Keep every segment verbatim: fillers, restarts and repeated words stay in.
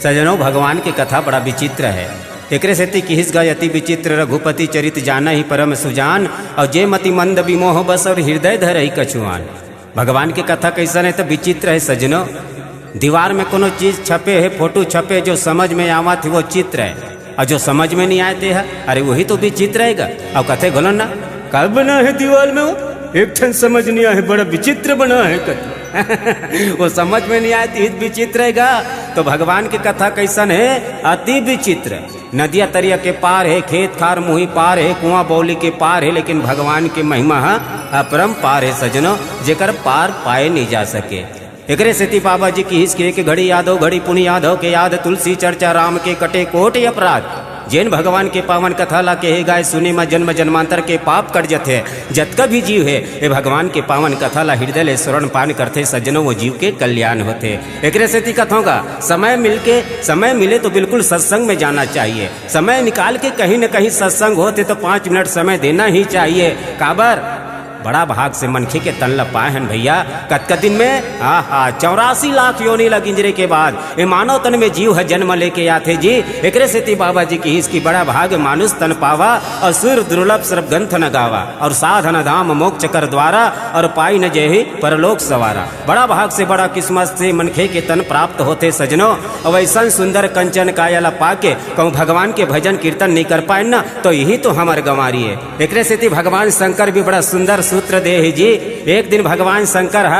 सजनो, भगवान के कथा बड़ा विचित्र है। एकरे सेती किहिस गा, "अति विचित्र रघुपति चरित, जानहि परम सुजान, और जे मति मंद विमोह बस, और हृदय धरहि कछुआन।" भगवान के कथा कैसन है तो विचित्र है सजनो। दीवार में कोनो चीज छपे है, फोटो छपे, जो समझ में आवत है वो चित्र है, और जो समझ में नहीं आए ते है, अरे वही तो विचित्र है गा। और कथे घलो ना, "का बना है दीवार में वो, एक ठन समझ नहीं आए, बड़ा विचित्र बना है," कथे। वो समझ में नहीं आए तो विचित्र है गा। तो भगवान के कथा कैसन है, अति विचित्र। नदिया तरिया के पार है, खेत खार मुही पार है, कुआं बौली के पार है, लेकिन भगवान के महिमा ह अपरंपार है सजनो, जेकर पार पाए नहीं जा सके। एकरे सेती बाबा जी किहिस के, "एक घड़ी यादव घड़ी पुनि यादव के याद, तुलसी चर्चा राम के कटे कोटि अपराध।" जेन भगवान के पावन कथा ला कहे गाय सुने म जन्म जन्मांतर के पाप कट जथे। जतका भी जीव है, ये भगवान के पावन कथा ला हृदय ले स्मरण पान करथे सज्जनो, वो जीव के कल्याण होथे। एकरे सेती कथों गा, समय मिलके, समय मिले तो बिल्कुल सत्संग में जाना चाहिए। समय निकाल के कहीं न कहीं सत्संग होथे तो पाँच मिनट समय देना ही चाहिए। काबर? बड़ा भाग से मनखे के तन ल पाए हन भैया। कतका दिन में? आहा, चौरासी लाख योनि ल गिंजरे के बाद ये मानव तन में जीव ह जन्म लेके आथे जी। एकरे सेती बाबा जी किहिस कि बड़ा भाग मानुष तन पावा, और सुर दुर्लभ सर्व ग्रंथ न गावा, और साधन धाम मोक्ष कर द्वारा, और पाई न जेहि परलोक सवारा। बड़ा भाग से, बड़ा किस्मत से मनखे के तन प्राप्त होथे सजनो। अब ऐसन सुंदर कंचन काया ला पाके कहूँ भगवान के भजन कीर्तन नहीं कर पाए ना, तो यही तो हमर गंवारी है। एकरे सेती भगवान शंकर भी बड़ा सुंदर सूत्र दे है जी। एक दिन भगवान शंकर ह,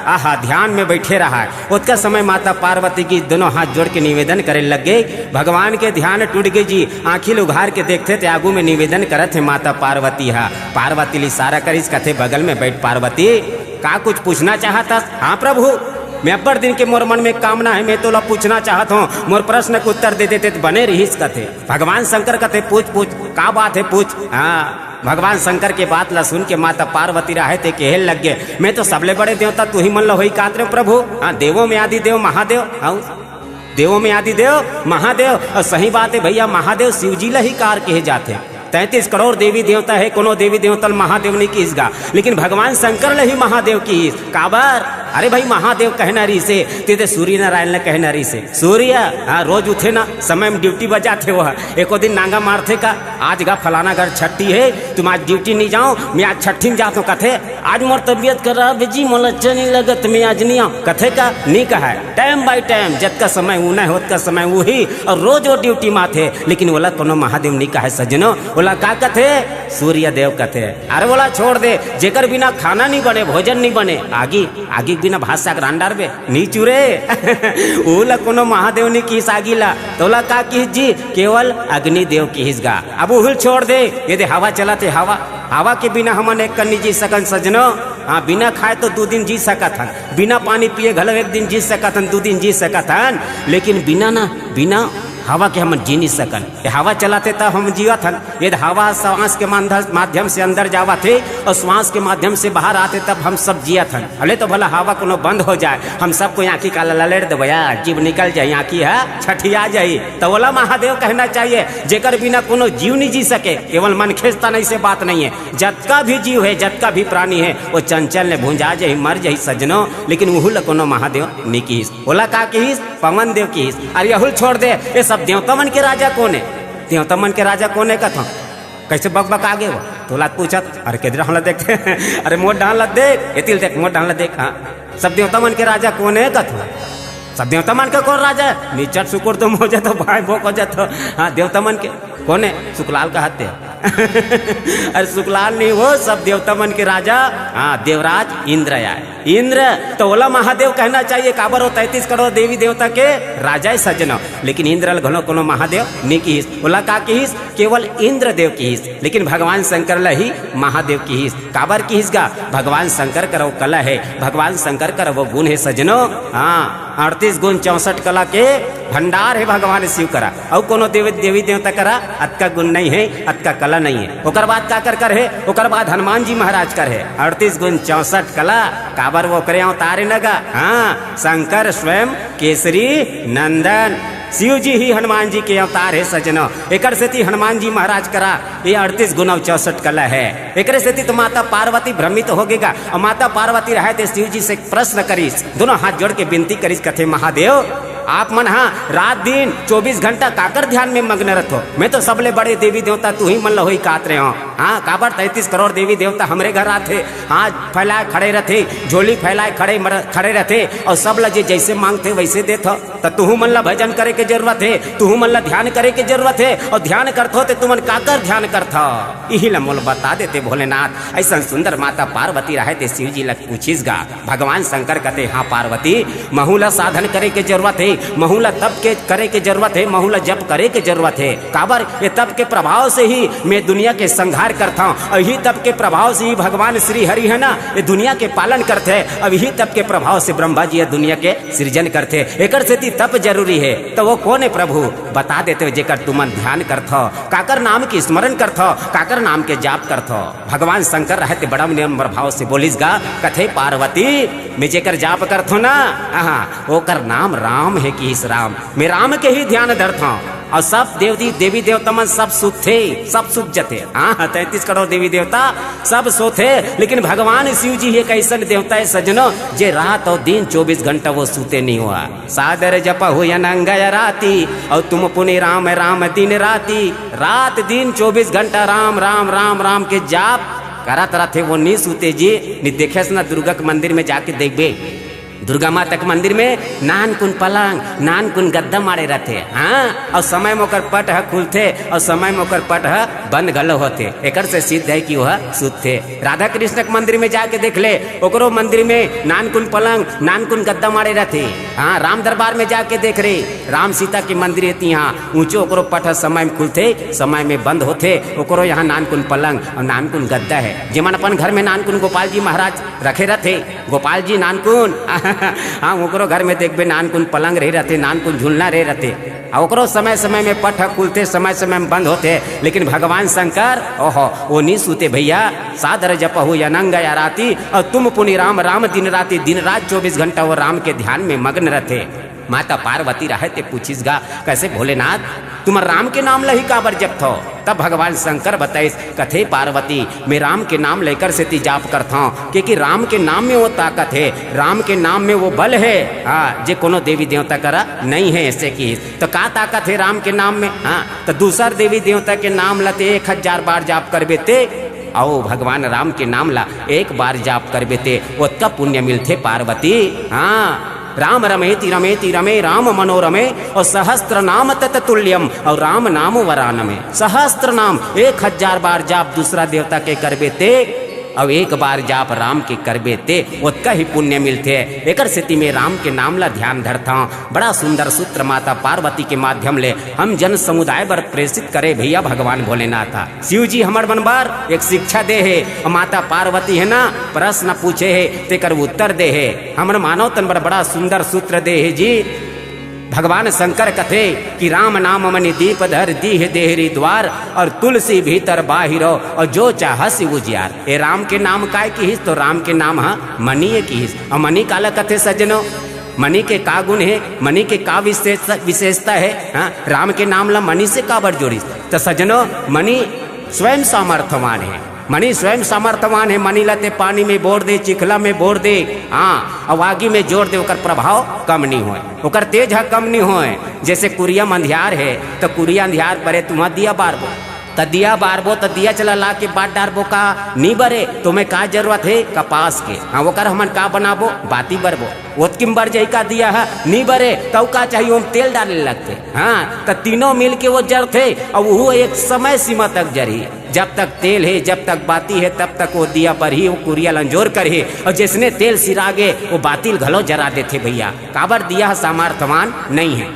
आहा, ध्यान में बैठे रहा है। ओतका समय माता पार्वती जी दोनों हाथ जोड़ के निवेदन करे लग गए। भगवान के ध्यान टूट गए जी। आंखी ल उघार के देखथे ते आगू में निवेदन करत हे माता पार्वती ह। पार्वती ल इशारा करिस, कथे, "बगल में बैठ पार्वती, का कुछ पूछना चाहत हस?" "हाँ प्रभु, मैं अब्बड़ दिन के मोर मन में कामना है, मैं तोला पूछना चाहत हूँ, मोर प्रश्न के उत्तर दे देते तो बने रहिस," कथे। भगवान शंकर कथे, "पूछ, पूछ, का बात है, पूछ।" हाँ, भगवान शंकर के बात ला सुन के माता पार्वती राहे ते कहे लग गए, "मैं तो सबले बड़े देवता तुही मन ला होई कात रे प्रभु। हाँ, देवों में आदि देव महादेव, हाँ, देवों में आदि देव महादेव।" और सही बात है भैया, महादेव शिव जी ला ही कार कहे जाथे। तैंतीस करोड़ देवी देवता है, कोनो देवी देवता ल महादेव नहीं किहिस गा, लेकिन भगवान शंकर ल ही महादेव किहिस। काबर? अरे भाई, महादेव कहना रहिसे, ते ते सूर्य नारायण ल कहना रहिसे। सूर्य, हाँ, रोज उठे ना, समय में ड्यूटी बजाथे वो ह। एको दिन नांगा मारथे का, "आज गा फलाना घर छट्ठी है, तुम आज ड्यूटी नहीं जाओ, मैं आज छट्ठी में जाता हूँ," कथे। "आज मोर तबीयत खराब है जी, मोला अच्छा नहीं लगत, मैं आज नहीं आऊँ," कथे का? नहीं कहा है। टाइम बाय टाइम, जतका समय उना है, ओतका समय वही, और रोज वो ड्यूटी माथे, लेकिन ओला कोनो महादेव नहीं कहे सज्जनो। ओला का कथे? सूर्य देव कथे। अरे ओला छोड़ दे, जेकर बिना खाना नहीं बने, भोजन नहीं बने, आगी, आगी के बिना भात साग रांध डारबे, नहीं चुरे। ओला कोनो महादेव नहीं किहिस आगी ला, तोला का किहिस जी? केवल अग्नि देव किहिस गा। अब उहुल छोड़ दे, ये दे हवा चलत हे, हवा, हवा के बिना हमन एक कन नहीं जी सकन सज्जनो। हाँ, बिना खाए तो दू दिन जी सकत हन, बिना पानी पिए घलो एक दिन जी सकत हन, दू दिन जी सकत हन, लेकिन बिना ना, बिना हवा के हमन जी नहीं सकन। ये हवा चलाथे तब हम जियत हन। ये हवा श्वास के मांध-, माध्यम से अंदर जावत हे और श्वास के माध्यम से बाहर आथे तब हम सब जियत हन। भले तो भला हवा कोनो बंद हो जाए, हम सबको आँखी काला ललेट देबो यार, जीव निकल जाए, आँखी है छठिया जाई। तो ओला महादेव कहना चाहिए, जेकर बिना कोनो जीव नहीं जी सके। केवल मनखेस तन ऐसे बात नहीं है, जतका भी जीव है, जतका भी प्राणी है, वो चंचल ने भुंजा जाही, मर जाही सज्जनो, लेकिन उहू ला कोनो महादेव नहीं किहिस। ओला का किहिस? पवन देव किहिस। अरे यहुल छोड़ दे, ये सब देवता मन के राजा कोन है? देवता मन के राजा कोन है कथों? कैसे बकबका गे वो? तोला पूछत, अरे केदर हमला देख, अरे मोर डाहन ला देख, एतिल देख, मोर डाहन ला देख, हाँ। सब देवता मन के राजा कोन है कथों? सब देवता मन के कोन राजा है? निचट सुकुर तो मोजा तो भाई भोक हो जातो। हाँ, देवता मन के कोन है? सुकलाल का हत्या। अरे सुकलाल नहीं हो, सब देवता मन के राजा, हाँ, देवराज इंद्र आय। इंद्र, तो ओला महादेव कहना चाहिए, काबर वो तैंतीस करोड़ देवी देवता के राजा है सज्जनो। लेकिन इंद्र ल घलो कोनो महादेव नहीं किहिस। ओला का किहिस? केवल इंद्र देव किहिस। लेकिन भगवान शंकर ल ही महादेव किहिस। काबर किहिस गा? भगवान शंकर कर वो कला है, भगवान शंकर कर वो गुण है सज्जनो। हाँ, अड़तीस गुण चौसठ कला के भंडार है भगवान शिव करा। अउ कोनो देवी, देवी देवता करा अतका गुण नहीं है, अतका कला नहीं है। ओकर बाद का कर कर है? ओकर बाद हनुमान जी महाराज कर है अड़तीस गुण चौसठ कला। काबर वो ओकरे अवतार है न गा। हाँ, शंकर स्वयं केसरी नंदन, शिव जी ही हनुमान जी के अवतार है सज्जनो। एकर सेती हनुमान जी महाराज करा ये अड़तीस गुण अउ चौसठ कला है। एकरे सेती तो माता पार्वती भ्रमित हो गे गा। और माता पार्वती रहे ते शिव जी से प्रश्न करिस, दोनों हाथ जोड़ के विनती करिस, कथे, "महादेव, आप मन हा रात दिन चौबीस घंटा काकर ध्यान में मग्न रथो? मैं तो सबले बड़े देवी देवता तुही मन ल होई कात रहे हो। हाँ, काबर तैंतीस करोड़ देवी देवता हमरे घर आथे, हाथ फैलाए खड़े रथे, झोली फैलाए खड़े मर-, खड़े रथे, और सब ल जे जैसे मांगथे वैसे देथो। त तुहू मन ल भजन करे के जरूरत हे, तुहू मन ल ध्यान करे के जरूरत हे, और ध्यान करथो ते तुमन काकर ध्यान करथो? इही ल मोल बता देते भोलेनाथ। ऐसन सुंदर माता पार्वती रहे ते शिव जी ल पूछिस गा। भगवान शंकर कथे, हाँ पार्वती, महू ल साधन करे के जरूरत हे, महू ल तप के करे के जरूरत हे, महू ल जप करे के जरूरत हे। काबर? ये तप के प्रभाव से ही मैं दुनिया के संहार करथंव, और यही तप के प्रभाव से ही भगवान श्री हरि है ना, ये दुनिया के पालन करथे। अब यही तप के प्रभाव से ब्रह्मा जी ये दुनिया के सृजन करथे। एकर सेती तप जरूरी हे। तो वो कोन हे प्रभु? बता देते हो, जेकर तुमन ध्यान करथो, काकर नाम के स्मरण करथो, काकर नाम के जाप करथो। भगवान शंकर रहे ते बड़ा विनम्र भाव से बोलिस गा, कथे पार्वती, मैं जेकर जाप करथो ना, हाँ, ओकर नाम राम हे किहिस, राम। मैं राम के ही ध्यान धरथो। और सब देवदी, देवी देवता मन सब सुतथे, सब सुत जथे। हाँ, हाँ, तैंतीस करोड़ देवी देवता सब सोथे, लेकिन भगवान शिव जी एक ऐसन देवता हे सज्जनो, जे रात और दिन चौबीस घंटा वो सुते नहीं हुआ। सादर जपहु अनंग अराती, और तुम पुनि राम राम दिन राती। रात दिन चौबीस घंटा राम, राम, राम, राम के जाप करत रथे, वो नी सुते जी। नी देखेस ना, दुर्गा के मंदिर में जाके देखबे, दुर्गा माता के मंदिर में नानकुन पलंग, नानकुन गद्दा माड़े रथे। हाँ, और समय में ओकर पट ह खुलथे और समय में ओकर पट ह बंद घलो होथे। एकर से सिद्ध हे कि वह सुतथे। राधा कृष्ण के मंदिर में जाके देख ले, ओकरो मंदिर में नानकुन पलंग, नानकुन गद्दा माड़े रथे। हाँ, राम दरबार में जाके देख रे, राम सीता के मंदिर हे तिहाँ ऊंचो ओकरो पट ह समय में खुलथे, समय में बंद होथे। ओकरो यहाँ नानकुन पलंग और नानकुन गद्दा हे। जेमन अपन घर में नानकुन गोपाल जी महाराज रखे रथे, गोपाल जी नानकुन, हाँ, ओकरो घर में देखबे नानकुन पलंग रहे रथे, नानकुन झुलना रहे रथे। आ ओकरो समय समय में पट ह खुलथे, समय समय में बंद होथे। लेकिन भगवान शंकर, ओहो, वो नी सुते भैया। सादर जपहु अनंग अराती, और तुम पुनि राम राम दिन राती, दिन रात चौबीस घंटा वो राम के ध्यान में मग्न रथे। माता पार्वती रहे ते पूछिस गा, कइसे भोलेनाथ, तुम राम के नाम ल ही काबर जपथो? तब भगवान शंकर बताइस, कथे पार्वती, मैं राम के नाम ल एकर सेती जाप करथंव, क्योंकि राम के नाम में वो ताकत हे, राम के नाम में वो बल हे, हाँ, जे कोनो देवी देवता करा नहीं हे। ऐसे किहिस, तो का ताकत हे राम के नाम में? हाँ, तो दूसर देवी देवता के नाम ल ते एक हजार बार जाप करबे ते, अउ भगवान राम के नाम ला एक बार जाप करबे ते ओतका पुण्य मिलथे पार्वती। हाँ, राम रमेति रमेति रमे राम मनोरमे, और सहस्त्र नाम तत तुल्यम, और राम नाम वरानमे। सहस्त्र नाम, एक हजार बार जाप दूसरा देवता के करबे ते, अउ एक बार जाप राम के करबे ते, ओतका ही पुण्य मिलथे। एकर सेती में राम के नाम ला ध्यान धरथंव। बड़ा सुंदर सूत्र माता पार्वती के माध्यम ले हम जन समुदाय बर प्रेषित करे भैया भगवान भोलेनाथ ह। शिव जी हमर मन बर एक शिक्षा दे हे, अउ माता पार्वती हे ना, प्रश्न पूछे हे, तेकर उत्तर दे हे। हमर मानव तन बर बड़ा सुंदर सूत्र दे हे जी। भगवान शंकर कथे कि राम नाम मणि दीप धर, दीह देहरी द्वार, और तुलसी भीतर बाहिरो, और जो चाह शिव उजियार। ए राम के नाम काय किहिस, तो राम के नाम ह मणि ए किहिस। और मणि काला कथे सज्जनो? मणि के का गुण हे, मणि के का विशेष-, विशेषता हे? हाँ, राम के नाम ला मणि से काबर जोड़िस? त सज्जनो, मणि स्वयं सामर्थवान हे, मणि स्वयं सामर्थवान हे। मणि ला ते पानी में बोर दे, चिखला में बोर दे, हाँ, अउ आगी में जोर दे, ओकर प्रभाव कम नी होय, ओकर तेज ह कम नी होय। जैसे कुरिया म अंधियार हे, त कुरिया अंधियार परे तुंहर दिया बारबो, त दिया बारबो, त दिया चला ला के बार डारबो का? नी बरे। त ओमे का जरूरत हे? कपास के। हाँ, ओकर हमन का बनाबो? बाती बरबो। ओतकी म बर जाही का दिया ह? नी बरे। त अउ का चाही? ओम तेल डाले लगथे। हाँ, त तीनों मिल के वो जरथे, अउ वो एक समय सीमा तक जरही। जब तक तेल हे, जब तक बाती हे, तब तक वो दिया बरही, वो कुरिया ल अंजोर करही, अउ जैसने तेल सिरागे, वो बाती ल घलो जरा देथे भैया। काबर? दिया ह सामर्थवान नइ हे।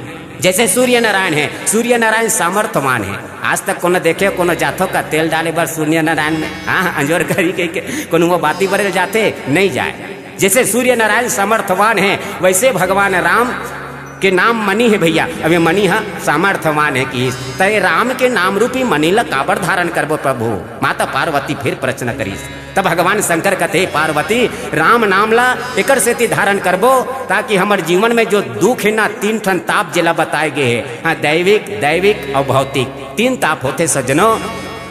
जैसे सूर्य नारायण हे, सूर्य नारायण सामर्थवान हे। आज तक कोनो देखे, कोनो जाथो का तेल डाले बर सूर्य नारायण में? हाँ, हाँ, अंजोर करी कहिके कोनो वो बाती बरे जाथे? नइ जाय। जैसे सूर्य नारायण सामर्थवान हे, वैसे भगवान राम के नाम मणि हे भैया। अब ये मणि ह सामर्थवान हे किहिस, त ये राम के नाम रूपी मणि ल काबर धारण करबो प्रभु? माता पार्वती फिर प्रश्न करिस। तब भगवान शंकर कथे, पार्वती, राम नाम ला एकर सेती धारण करबो, ताकि हमर जीवन में जो दुख हे ना, तीन ठन ताप जेला बताए गे हे, हाँ, दैविक, दैविक अउ भौतिक, तीन ताप होथे सज्जनो।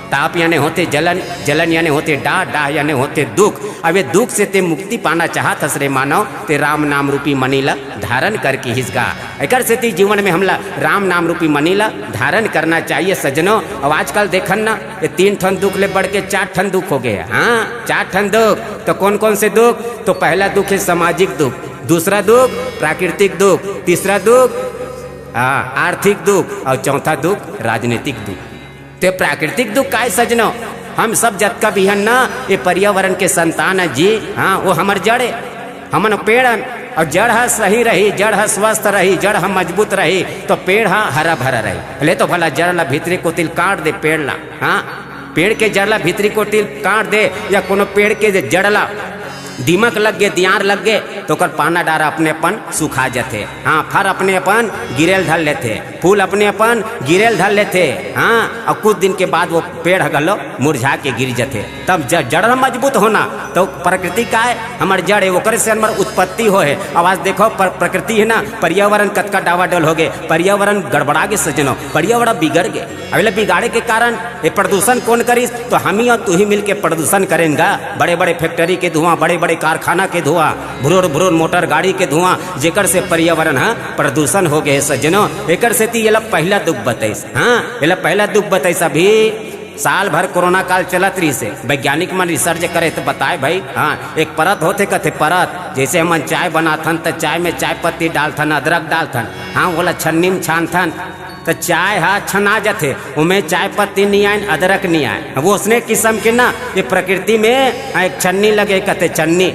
ताप याने होते जलन, जलन याने होते डाह, डाह याने होते दुख। अब ये दुख से ते मुक्ति पाना चाहत हस रे मानव, ते राम नाम रूपी मनी ला धारण करके हिस गा। एकर सेती जीवन में हमला राम नाम रूपी मनी ला धारण करना चाहिए सज्जनों। अब आजकल देखन ना, ये तीन ठन दुख ले बढ़ के चार ठन दुख हो गए। हाँ, चार ठन दुख। तो कौन कौन से दुख? तो पहला दुख है सामाजिक दुख, दूसरा दुख प्राकृतिक दुख, तीसरा दुख, हाँ, आर्थिक दुख, और चौथा दुख राजनीतिक दुख। ते प्राकृतिक दुख काय सजनो? हम सब जतका भी हन ना, ये पर्यावरण के संतान है जी। हाँ, वो हमर जड़ है, हमन पेड़ हन, और जड़ ह सही रही, जड़ ह स्वस्थ रही, जड़ ह मजबूत रही, तो पेड़ ह हरा भरा रही। ले तो भला जड़ ला भीतरी कोतिल काट दे पेड़ ला, हाँ, पेड़ के जड़ ला भीतरी कोतिल काट दे, या कोनो पेड़ के जे जड़ ला दीमक लग गे, दियार लग गे, तो ओकर पाना डारा अपने अपन सुखा जथे। हाँ, फर अपने अपन गिरेल धर लेथे, फूल अपने अपन गिरेल धर लेथे। हाँ, और कुछ दिन के बाद वो पेड़ ह घलो मुरझा के गिर जथे। तब ज-, जड़ ह मजबूत होना, तो प्रकृति का है, हमर जड़ है, ओकरे से हमर उत्पत्ति हो है। अब आज देखो, प्र-, प्रकृति है ना, पर्यावरण कतका डावाडोल हो गए, पर्यावरण गड़बड़ा गे सजनो, पर्यावरण बिगड़ गए। अब एला बिगाड़े के कारण ये प्रदूषण कौन करिस? तो हम ही और तू ही मिलके प्रदूषण करेन गा। बड़े-बड़े फैक्ट्री के धुआं, बड़े-बड़े कारखाना के धुआं, भुरोर भुरोर मोटर गाड़ी के धुआं, जेकर से पर्यावरण ह प्रदूषण हो गए हे सज्जनों। एकर सेती एला पहला दुख बताइस। हाँ, एला पहला दुख बताइस। अभी साल भर कोरोना काल चलत रहिस हे, वैज्ञानिक मन रिसर्च करे तो बताए भाई, हाँ, एक परत होथे कथे परत, जैसे हमन चाय बनाथन त चाय में चाय पत्ती डालथन, अदरक डालथन, हाँ, ओला छन्नी में छानथन, त चाय ह छना जथे, ओमे चाय पत्ती नी आय, अदरक नी आय। वो उसने किस्म के ना, ये प्रकृति में, हाँ, एक छन्नी लगे कथे छन्नी,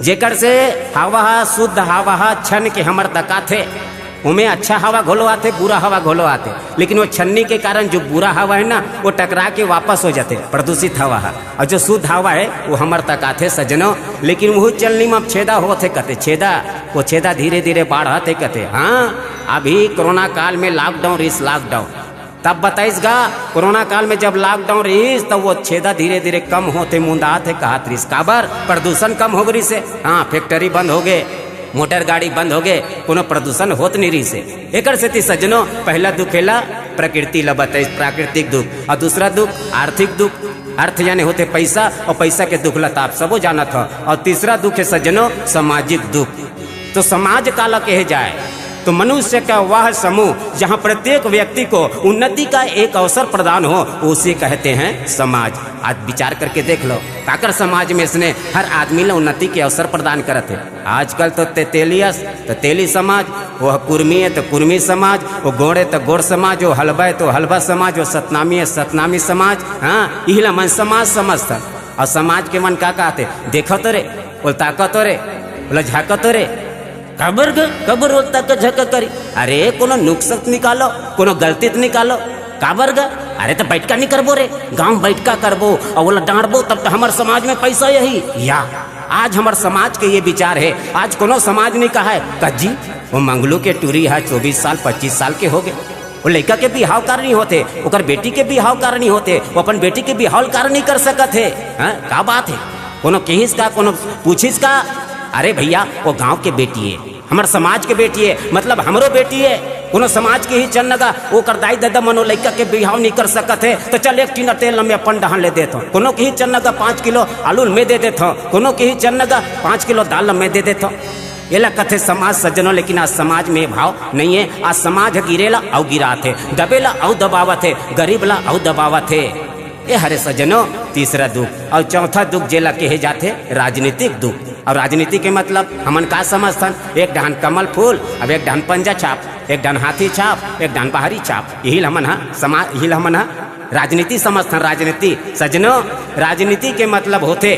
जेकर से हवा ह शुद्ध हवा ह छन के हमर तक आथे। ओमे अच्छा हवा घलो आथे, बुरा हवा घलो आथे, लेकिन वो छन्नी के कारण जो बुरा हवा है ना, वो टकरा के वापस हो जाथे प्रदूषित हवा ह, और जो शुद्ध हवा है वो हमर तक आथे सज्जनों। लेकिन वहू छन्नी में अब छेदा होथे कथे, छेदा, वो छेदा धीरे धीरे बाढ़त हे कथे। हाँ, अभी कोरोना काल में लॉकडाउन रहिस, लॉकडाउन तब बताइस गा, कोरोना काल में जब लॉकडाउन रहिस, तब वो छेदा धीरे धीरे कम होथे, मुंदात हे कहत रहिस। काबर? प्रदूषण कम हो गइस हे। हाँ, फैक्ट्री बंद हो गए, मोटर गाड़ी बंद हो गए, कोनो प्रदूषण होत नहीं रहिस हे। एकर सेती सज्जनो, पहला दुख एला प्रकृति ला बताइस, प्राकृतिक दुख, और दूसरा दुख आर्थिक दुख, अर्थ यानी होथे पैसा, और पैसा के दुख ला त आप सबो जानत हो। और तीसरा दुख है सज्जनो, सामाजिक दुख। तो समाज काला कहे जाए? तो मनुष्य का वह समूह जहाँ प्रत्येक व्यक्ति को उन्नति का एक अवसर प्रदान हो, उसे कहते हैं समाज। आज विचार करके देख लो, काकर समाज में इसने हर आदमी ला उन्नति के अवसर प्रदान करत हे। आजकल तो तेतेली अस, तो तेली समाज, वो कुर्मी है तो कुर्मी समाज, वो गोंड़ है तो गोंड़ समाज, वो हलबा है तो हलबा समाज, वो सतनामी है सतनामी समाज। हाँ, इही ला मन समाज समझथन। और समाज के मन का कहथे? देखो तो रे, ओला ताको तो रे, ओला झाको तो रे। काबर ग, काबर ओला ताका झाका करी? अरे, कोनो नुक्स त निकालो, कोनो गलती त निकालो। काबर ग? अरे, तो बैठका नहीं करबो रे, गांव बैठका करबो और ओला डांटबो, तब तो हमर समाज में पैसा आही। या, आज हमर समाज के ये विचार है। आज कोनो समाज नहीं कहा है, "कज्जी, वो मंगलू के टूरी है, चौबीस साल, पच्चीस साल के हो गए, वो लइका के बिहाव कारणी होथे, ओकर बेटी के बिहाव कारणी होथे, वो अपन बेटी के बिहाव कारणी कर सकत हे।" हाँ, का बात है? कोनो किहिस का, कोनो पूछिस का? अरे भैया, वो गांव के बेटी है, हमर समाज के बेटी है, मतलब हमरो बेटी है। कोनो समाज के ही चन्नगा, ओकर दाई ददा मनो लइका के बिहाव नहीं कर सकत हे, तो चल एक टीना तेल ल मैं अपन डहान ले देत हूँ। कोनो के ही चन्नगा पाँच किलो आलू ल मैं दे देत हूँ, कोनो के ही चन्नगा पाँच किलो दाल ल मैं दे देत हूँ। एला कथे समाज सज्जनों, लेकिन आज समाज में ये भाव नहीं है। आज समाज ह गिरेला अउ गिरात हे, दबेला अउ दबावत हे, गरीब ला अउ दबावत हे। ए हरे सज्जनों, तीसरा दुख। और चौथा दुख जेला कहे जाथे राजनीतिक दुख। और राजनीति के मतलब हमन का समझथन? एक डहान कमल फूल, अब एक डहान पंजा छाप, एक डहान हाथी छाप, एक डहान बाहरी छाप, यही ल हमन ह समाज, यही ल हमन ह राजनीति समझथन। राजनीति सज्जनों, राजनीति के मतलब होथे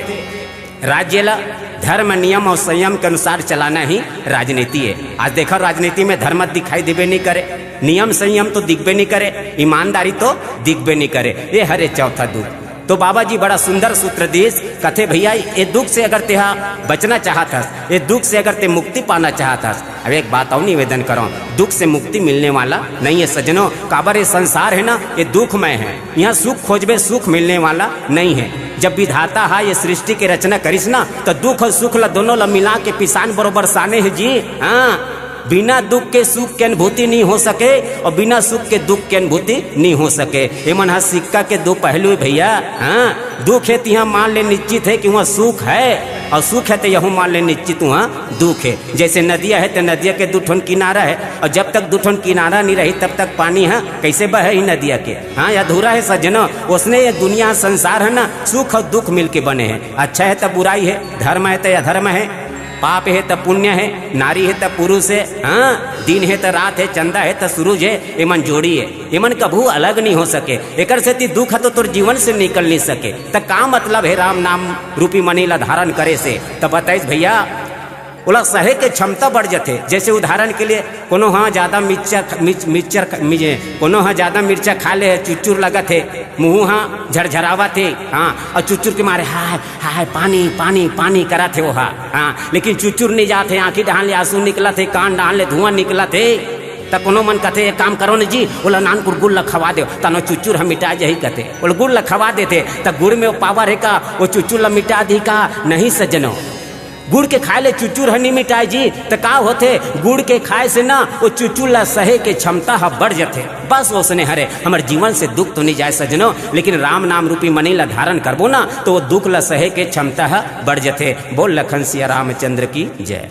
राज्य ला धर्म, नियम और संयम के अनुसार चलाना ही राजनीति है। आज देखो, राजनीति में धर्म दिखाई देबे नहीं करे, नियम संयम तो दिखबे नहीं करे, ईमानदारी तो दिखबे नहीं करे। ये हरे चौथा दुख। तो बाबा जी बड़ा सुंदर सूत्र दिस, कथे, "भैया, ये दुख से अगर तेहा बचना चाहत हस, ये दुख से अगर ते मुक्ति पाना चाहत हस, अब एक बात और निवेदन करो, दुख से मुक्ति मिलने वाला नहीं है सज्जनों।" काबर ये संसार है ना, ये दुखमय है, यहाँ सुख खोजबे, सुख मिलने वाला नहीं है। जब विधाता हा ये सृष्टि के रचना करिस ना, तो दुख और सुख ला दोनों ला मिला के पिसान बरोबर साने है जी। हाँ, बिना दुख के सुख के अनुभूति नहीं हो सके और बिना सुख के दुख के अनुभूति नहीं हो सके। ये मन ह सिक्का के दो पहलू है भैया। हाँ, दुख है तिहा मान ले निश्चित है कि वहाँ सुख है, और सुख है तो यहू मान ले निश्चित वहाँ दुख है। जैसे नदिया है तो नदिया के दू ठन किनारा है, और जब तक दू ठन किनारा नहीं रही तब तक पानी है कैसे बहे ही नदिया के। हाँ, ये अधूरा है सज्जनों। उसने ये दुनिया संसार है ना, सुख और दुख मिलके बने हैं। अच्छा है तो बुराई है, धर्म है तो अधर्म है, पाप है तो पुण्य है, नारी है तो पुरुष है, हाँ, दिन है तो रात है, चंदा है तो सूरज है, एमन जोड़ी है, एमन कभू अलग नहीं हो सके। एकर सेती दुख ह तो तोर जीवन से निकल नहीं सके। त का मतलब है राम नाम रूपी मणि ला धारण करे से? त बताइस भैया, ओला सहे के क्षमता बढ़ जथे। जैसे उदाहरण के लिए कोनो ह ज्यादा मिर्चा ख-, मिर्च-, मिर्चर ख-, मिर्च-, कोनो ह ज्यादा मिर्चा खा ले है, चुचुर लगत है, मुंह ह झरझरावत है, हाँ, और चुचुर के मारे हाय हाय पानी पानी पानी करत है वो ह, हाँ, लेकिन चुचुर नहीं जात है, आंखी डहान ले आंसू निकलत है, कान डहान ले धुआं निकलत है। त कोनो मन कथे, "एक काम करो न जी, ओला नानकुन गुड़ ल खवा देव, तनो चुचुर ह मिटा जही," कथे। ओला गुड़ ल खवा देथे, त गुड़ में वो पावर है का, वो चुचुर ल मिटा दी का? नहीं सज्जनो, गुड़ के खाए ले चुचुर ह नहीं मिटाए जी। त का होथे, गुड़ के खाए से ना वो चुचुर ल सहे के क्षमता ह बढ़ जथे। बस ओसने हरे हमर जीवन से दुख तो नहीं जाए सज्जनो, लेकिन राम नाम रूपी मणि ल धारण करबो ना तो वो दुख ल सहे के क्षमता ह बढ़ जथे। बोल लखन सिया रामचंद्र की जय।